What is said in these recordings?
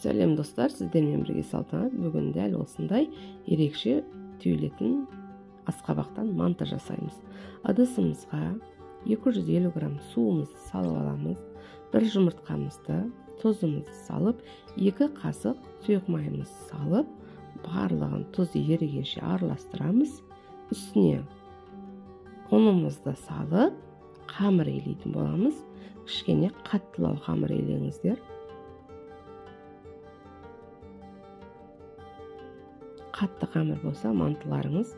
Сәлем достар, сіздермен бірге Салтанат. Бүгін дәл осындай ерекше түйілетін асқабақтан манты жасаймыз. Ыдысымызға 250 грамм суымызды салып аламыз. Бір жұмыртқамызды, тұзымызды салып, 2 қасық сұйық майымызды салып, барлығын тұз ерігенше араластырамыз. Үстіне ұнымызды салып, қамыр илейтін боламыз. Кішкене қаттылау қамыр илеңіздер. Қатты қамыр болса, мантыларыңыз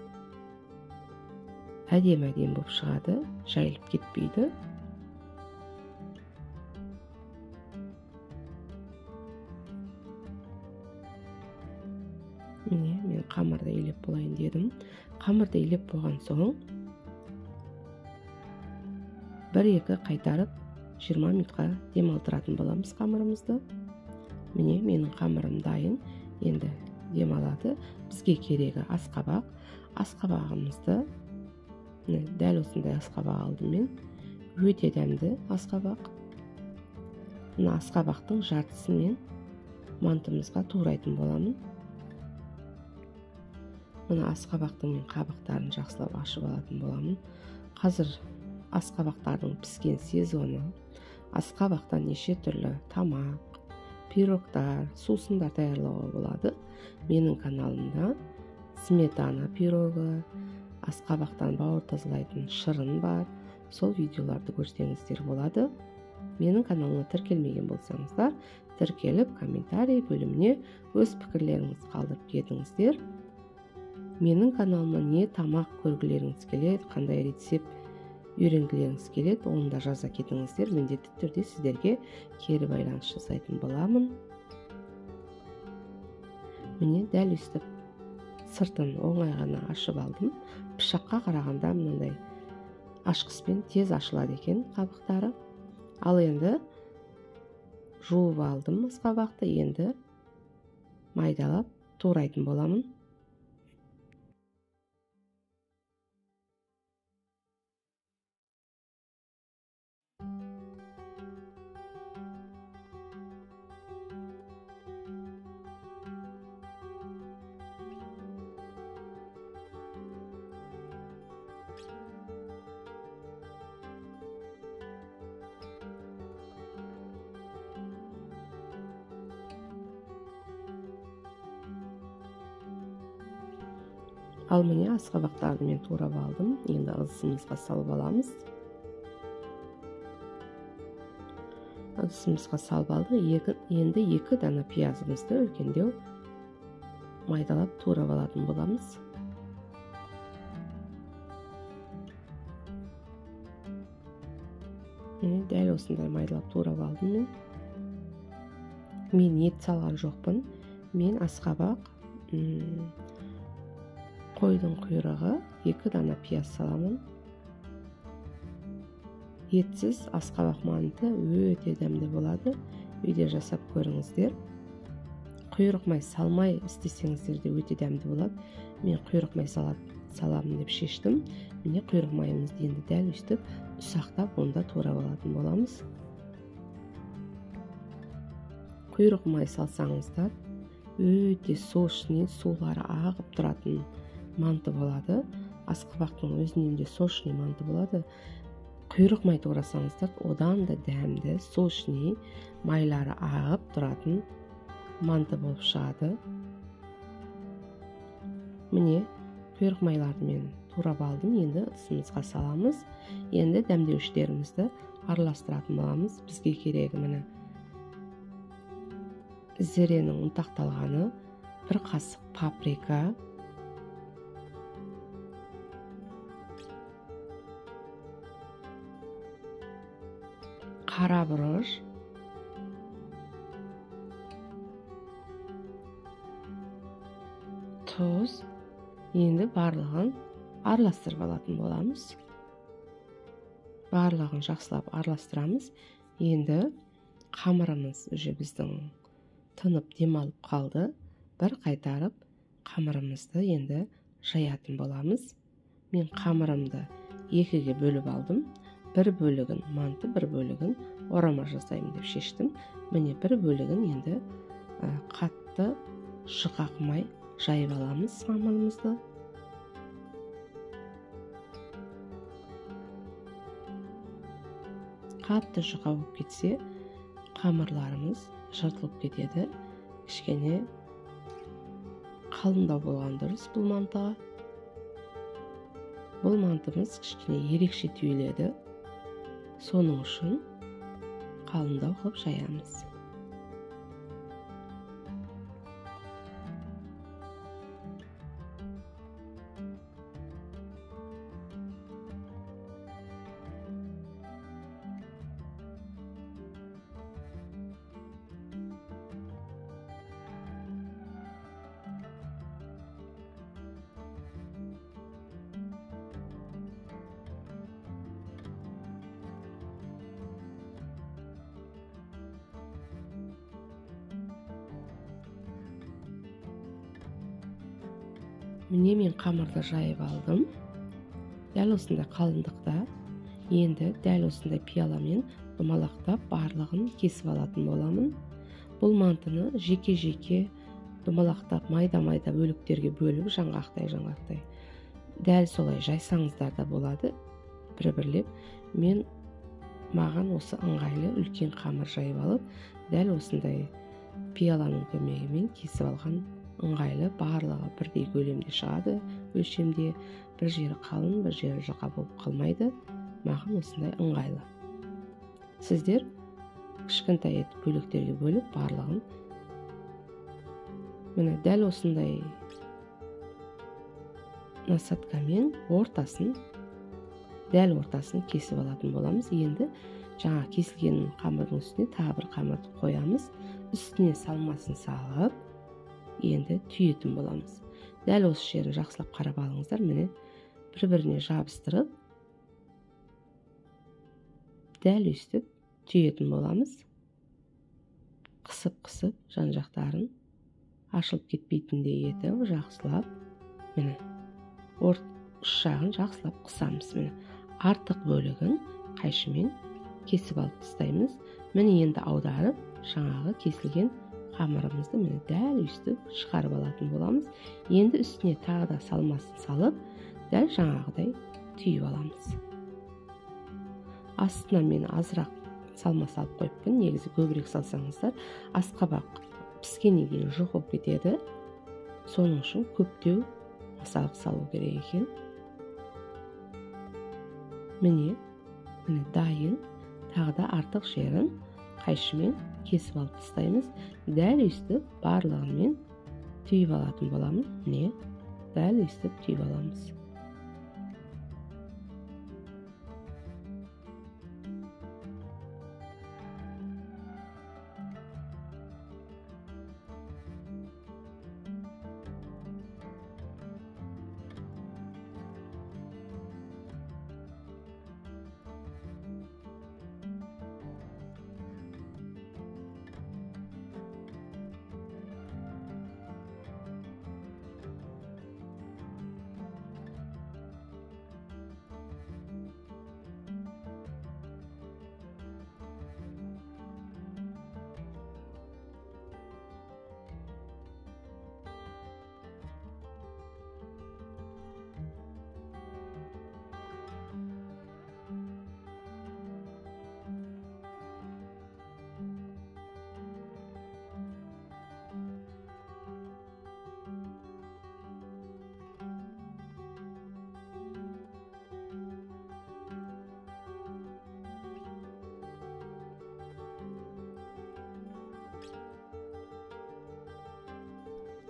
әдемі-әдемі болып шығады, жайылып кетпейді. Міне, мен қамырды илеп болайын дедім. Қамырды илеп болған соң 1-2 қайтарып 20 минутқа демалдыратын боламыз қамырымызды. Міне, менің қамырым дайын. Енді демалады. Бізге керегі асқабақ. Асқабағымызды, дәл осындай асқабақ алдым мен. Өте дәмді асқабақ. Мына асқабақтың жартысын мен мантымызға турайтын боламын. Мына асқабақтың мен қабықтарын жақсылап ашып алатын боламын. Қазір асқабақтардың піскен сезоны. Асқабақтан неше түрлі тамақ, пирогтар, сусындар даярлауға болады. Менің каналымда сметана пирогы, асқабақтан бауыр тазалайтын шырын бар. Сол видеоларды көрсеңіздер болады. Менің каналыма тіркелмеген болсаңыздар, тіркеліп комментарий бөліміне өз пікірлеріңізді қалдырып кетіңіздер. Менің каналыма не тамақ көргілеріңіз келеді, қандай рецепт үйренгілеріңіз келеді, оны да жаза кетіңіздер. Міндетті түрде сіздерге кері байланыс жасайтын боламын. Міне, дәл өстіп сыртын оңай ғана ашып алдым. Пышаққа қарағанда мынандай ашқышпен тез ашылады екен қабықтары. Ал енді жуып алдым асқабақты, енді майдалап турайтын боламын. Ал міне, асқабақтарды мен турап алдым. Енді ыдысымызға салып аламыз. Ыдысымызға салып алдық. Енді 2 дана пиязымызды үлкендеу майдалап турап алатын боламыз. Міне, дәл осындай майдалап турап алдым мен. Мен ет салған жоқпын. Мен асқабақ, қойдың құйрығы, 2 дана пияз саламын. Етсіз асқабақ манты өте дәмді болады. Үйде жасап көріңіздер. Құйрық май салмай істесеңіздер де өте дәмді болады. Мен құйрық май саламын деп шештім. Міне, құйрық майымызды енді дәл өстіп ұсақтап онда турап алатын боламыз. Құйрық май салсаңыздар өте сочный, сулары ағып тұратын манты болады. Асқабақтың өзінен де сочный манты болады. Құйрық май турасаңыздар, одан да дәмді, сочный, майлары ағып тұратын манты болып шығады. Міне, құйрық майларды мен турап алдым. Енді ыдысымызға саламыз. Енді дәмдеуіштерімізді араластыратын боламыз. Бізге керегі міне зеренің ұнтақталғаны, 1 қасық паприка, қара бұрыш, тұз. Енді барлығын араластырып алатын боламыз. Барлығын жақсылап араластырамыз. Енді қамырымыз уже біздің тынып демалып қалды. Бір қайтарып қамырымызды енді жаятын боламыз. Мен қамырымды 2-ге бөліп алдым. Бір бөлігін манты, бір бөлігін орама жасаймын деп шештім. Міне, бір бөлігін енді Қатты жұқа қылмай жайып аламыз қамырымызды. Қатты жұқа болып кетсе, қамырларымыз жыртылып кетеді. Кішкене қалыңдау болған дұрыс бұл мантыға. Бұл мантымыз кішкене ерекше түйіледі. Соның үшін қалыңдау қылып жаямыз. Міне мен қамырды жайып алдым. Дәл осындай қалыңдықта. Енді дәл осындай пияламен домалақтап барлығын кесіп алатын боламын. Бұл мантыны жеке-жеке домалақтап майда-майда бөліктерге бөліп жаңғақтай-жаңғақтай дәл солай жайсаңыздар да болады. Бір-бірлеп мен маған осы ыңғайлы үлкен қамыр жайып алып, дәл осындай пияланың көмегімен кесіп алған ыңғайлы, барлығы бірдей көлемде шығады, өлшемде бір жері қалың, бір жері жұқа болып қалмайды. Маған осындай ыңғайлы. Сіздер кішкентай етіп бөліктерге бөліп барлығын міне дәл осындай насадкамен ортасын, дәл ортасын кесіп алатын боламыз. Енді жаңа кесілген қамырдың үстіне тағы бір қамырды қоямыз. Үстіне салмасын салып, енді түйетін боламыз. Дәл осы жерін жақсылап қарап алыңыздар. Міне бір-біріне жабыстырып, дәл өстіп түйетін боламыз. Қысып-қысып жан-жақтарын ашылып кетпейтіндей етіп жақсылап, міне ұш жағын жақсылап қысамыз. Міне артық бөлігін қайшымен кесіп алып тастаймыз. Міне енді аударып жаңағы кесілген қамырымызды міне дәл өстіп шығарып алатын боламыз. Енді үстіне тағы да салмасын салып, дәл жаңағыдай түйіп аламыз. Астына мен азырақ салма салып қойыппын. Негізі көбірек салсаңыздар, асқабақ піскеннен кейін жоқ болып кетеді. Соның үшін көптеу масалық салу керек екен. Міне, міне дайын. Тағы да артық жерін қайшымен кесіп алып тастаймыз. Дәл өстіп барлығымен түйіп алатын боламын. Міне, дәл өстіп түйіп аламыз.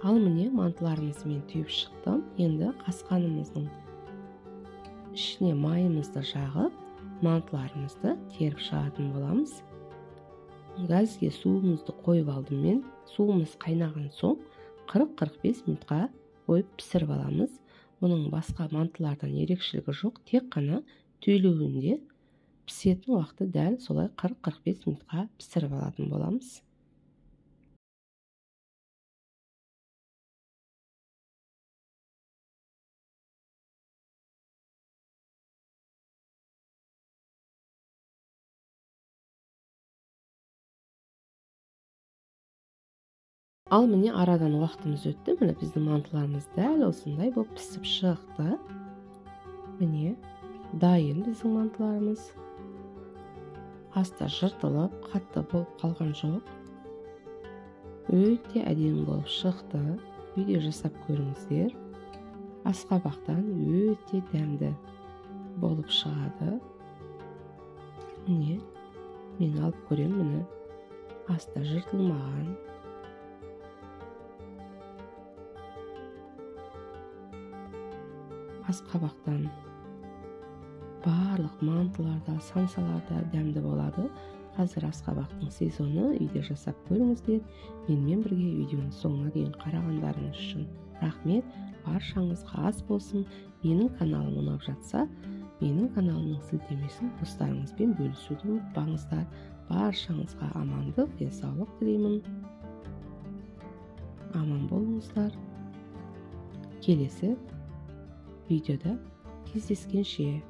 Ал міне мантыларымызды мен түйіп шықтым. Енді қасқанымыздың ішіне майымызды жағып, мантыларымызды теріп шығатын боламыз. Газге суымызды қойып алдым мен. Суымыз қайнаған соң 40-45 минутқа қойып пісіріп аламыз. Бұның басқа мантылардан ерекшелігі жоқ, тек қана түйілуінде пісетін уақыты дәл солай 40-45 минутқа пісіріп алатын боламыз. Ал міне арадан уақытымыз өтті. Міне біздің мантыларымыз дәл осындай болып пісіп шықты. Міне дайын біздің мантыларымыз. Аста жыртылып, қатты болып қалған жоқ. Өте әдемі болып шықты. Үйде жасап көріңіздер. Асқабақтан өте дәмді болып шығады. Міне мен алып көремін, міне аста жыртылмаған. Асқабақтан барлық мантыларда, самсаларда дәмді болады. Қазір асқабақтың сезоны, үйде жасап көріңіздер. Менімен бірге видеоның соңына дейін қарағандарыңыз үшін рахмет. Баршаңызға ас болсын. Менің каналым ұнап жатса, менің каналымның сілтемесін достарыңызбен бөлісуді ұмытпаңыздар. Баршаңызға амандық, денсаулық тілеймін. Аман болыңыздар. Келесі видеода кездескенше.